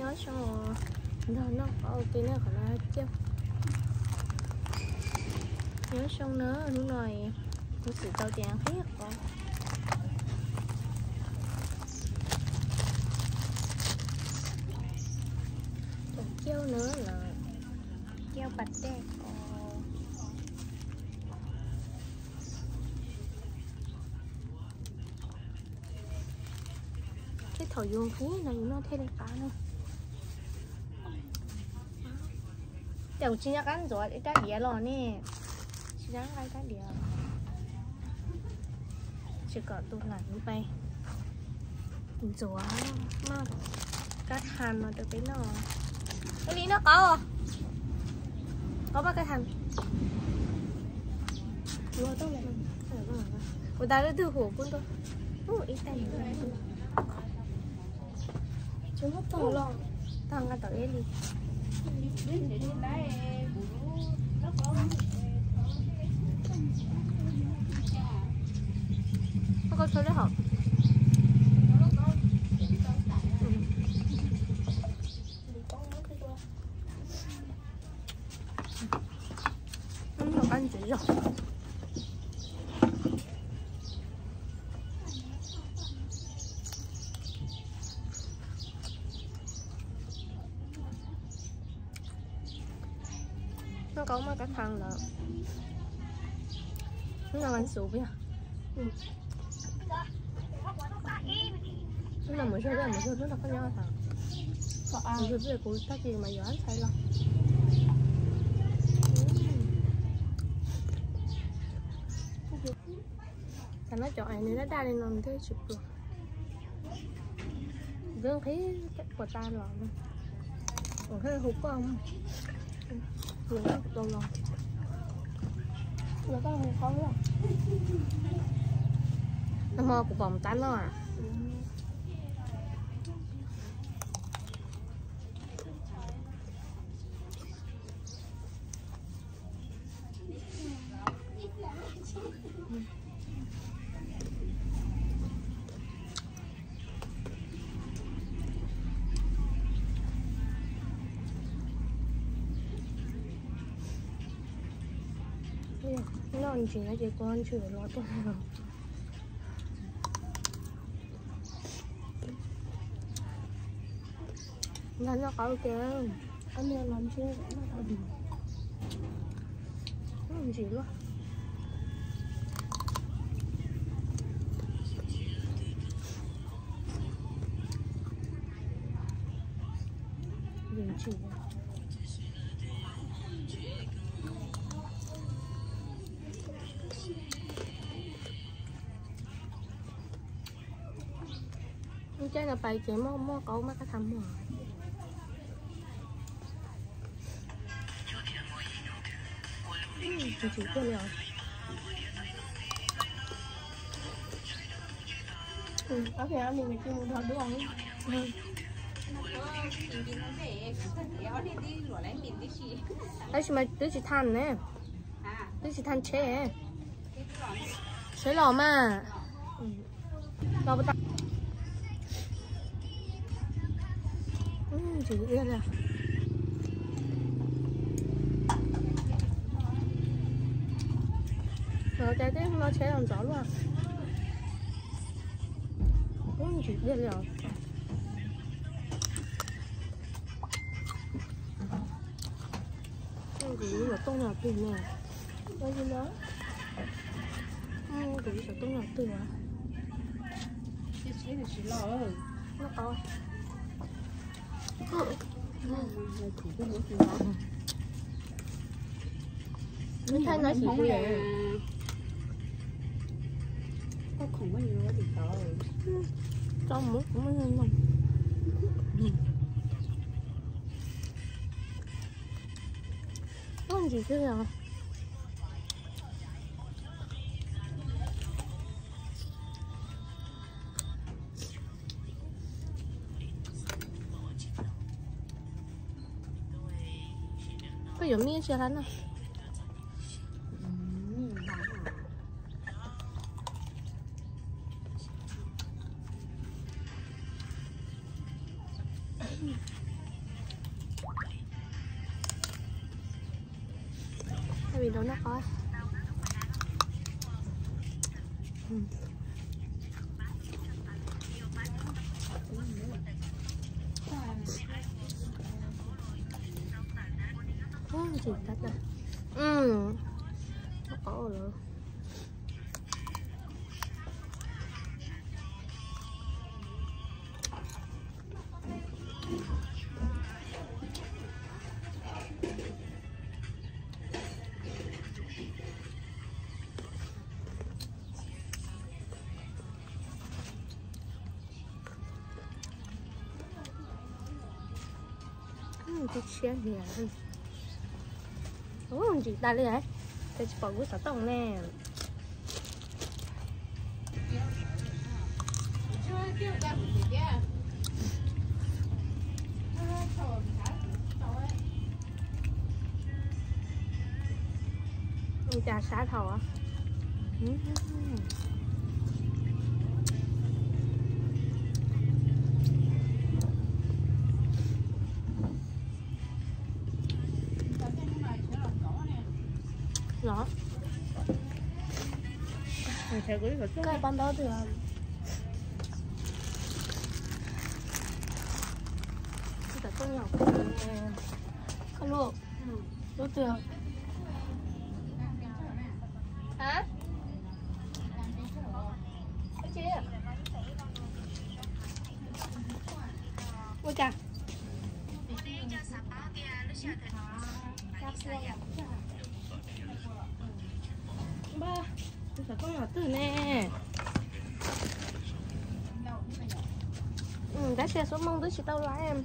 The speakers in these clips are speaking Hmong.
Nyob zoo, nrog noj qab ua ke na, qhov no coj. Nyob zoo na, hnub no kuv xav tau tias nqhis qab. Cov cauj na los cauj pas dej ko. Thiab thaum yus nqhis no yus noj thiaj li qab na. Ces kuv tsis nco qab ntxuav ib rab diav los ne. Tsis nco qab ib rab diav. Tsis kom tus lam pais ntxuav maj kab thas no rau peb noj. Ua li noj qab, qab maj kab thas. Ua tas lub twg hum kub ntuj. Ib tag. Tag nqa tau ib li. Koj tshuav lub hauv. Qab ntxiv zog. Noj qab maj kab thas lawm. Hnub no vas xuv puas yog? Hnub no mus zog, mus zog hnub no koj nyob tas. Mus zog kuv tag kis mas yuav ntxhais los. Tam no cov ais nws daj daj li no nws twb tsis pluag. Twb nqhis puas tas los. Hu koj, hu koj hu qhov. Nag hmo kuv pom mus tab noj. Noj ntsis no ces kua ntsis los tuaj. Nqa noj qab ua ke. Ntsis luaj. Lub caij no pais ces muaj qau maj kab thas muag. Ntsim tiag li os. Tab sis mas twb tsis thaj ne, twb tsis thaj tsheb, tsheb los mas. Los puas tau? Ntsim tiag li. Los cas tej no tsheb los ntxov luaj. Ntsim tiag li os. Kuv xov tooj yog twg ne? Kuv xov tooj yog twg? Thaij no xim kuv yom. Tso mus kuv muaj no. Ntsim tiag os. Koj yuav mij tsis hab no. Video noj qos. Ntsim tag na. Noj qos lawm. Ntsim tas li, tes tsis pom kuv xov tooj ne. Ua cas sab dhau. Los, koj pab ntaub twg? Koj lub, lub twg? Ua cas? Kuv xov tooj yog twg ne? Tab sis xuab mooj twb tsis tau laiv.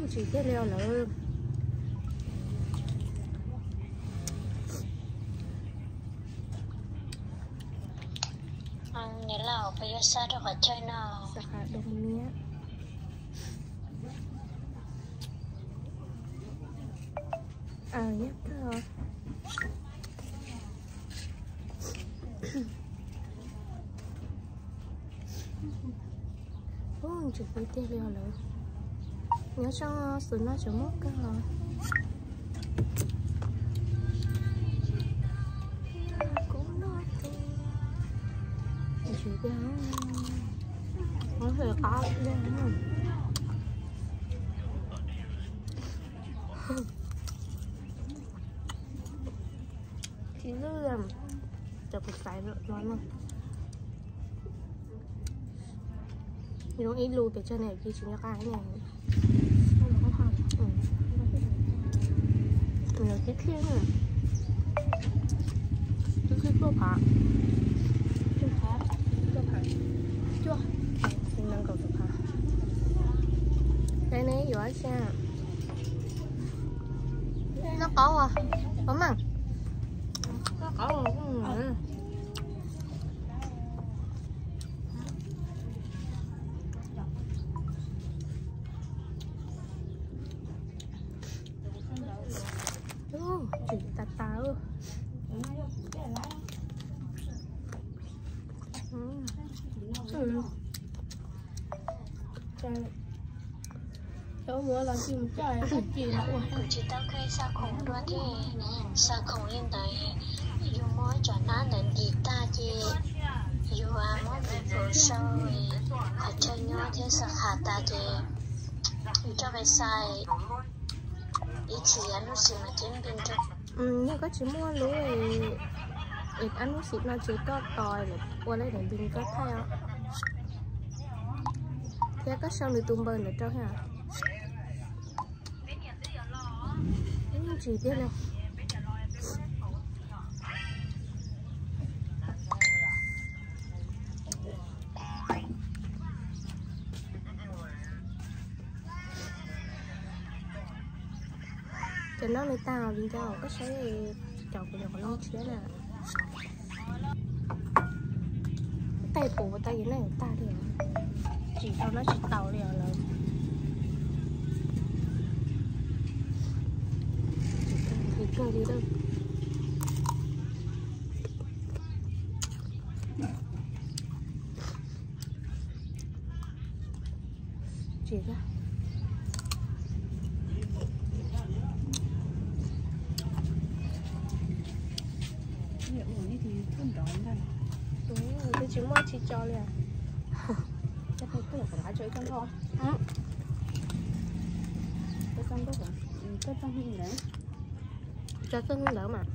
Ntsim tiag li os lawm. Niam laus, peb yuav xa rau qhov chaw no. Nyob kawg. Ntsim peb tiag li os lawm. Nyob zoo, xus no tseem muaj kawg os. Ntsim tiag, qab tiag. Tsis lwj, cov kuv xaiv no na. Zoo ib lus pes tsawg ne, ces tsis nco qab ne. Nws thiab thiab na. Twb khib cuaj phav. Cuaj phav. Cuaj. Nees nkaum phav. Dais ne yuav xya. Noj qos os, pab mas. Noj qos os. Tsis tas tas. Kuv tsis tau kheev xa khoom dua thiab, xa khoom li ntawd yus muab cov hnab ntawd ntim tag ces yus muab ntim mus sau qhov chaw nyob thiab xa qhas tas ces yus coj mus xa ib chim ob hnub xwb mas ces npis rau. Yog koj tsis muaj lub app hnub xim no ces koj tos lawv ua lawv daim npis koj thaij os. Thiab koj sau nws tus npawb ntawd rau thiab. Ntsim tiag li. Cov no nws tag li ntawd, koj saib cov kuv nyuam qhuav loj tshiab na. Tej puas tau yus neej tag li os. Tsis tau no tsis tau li os lawm. Tsis kawg li lawm. Tsis, Tsis muaj tsis tso li. Tso txoj ntawd mas.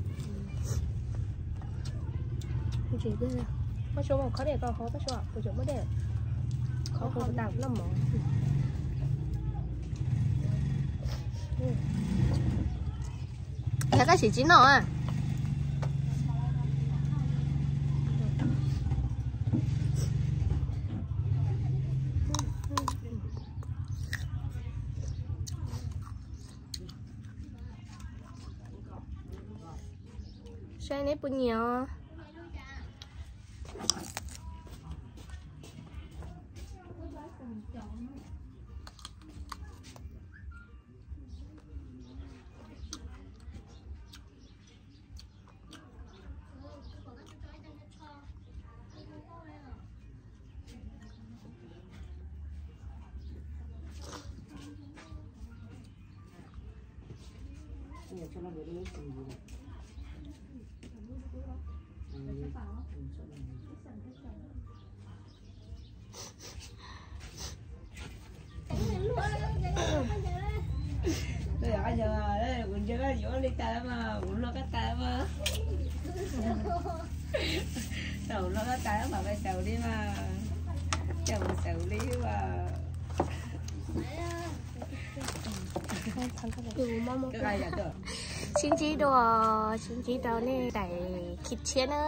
Muab suab mus khob dej tau hov, tab sis kuv tseem muab dej khob hu tas noj mov. Yog koj sim tsis noj. Saib neb puas nyiam os. Kuv ntsia koj yuav li tas mas kuv luag koj tas mas. Kuv luag koj tas mas peb xaus li mas. Coj mus xaus li mas. Sib ntsib dua, sib ntsib rau nej daim khib tshiab na.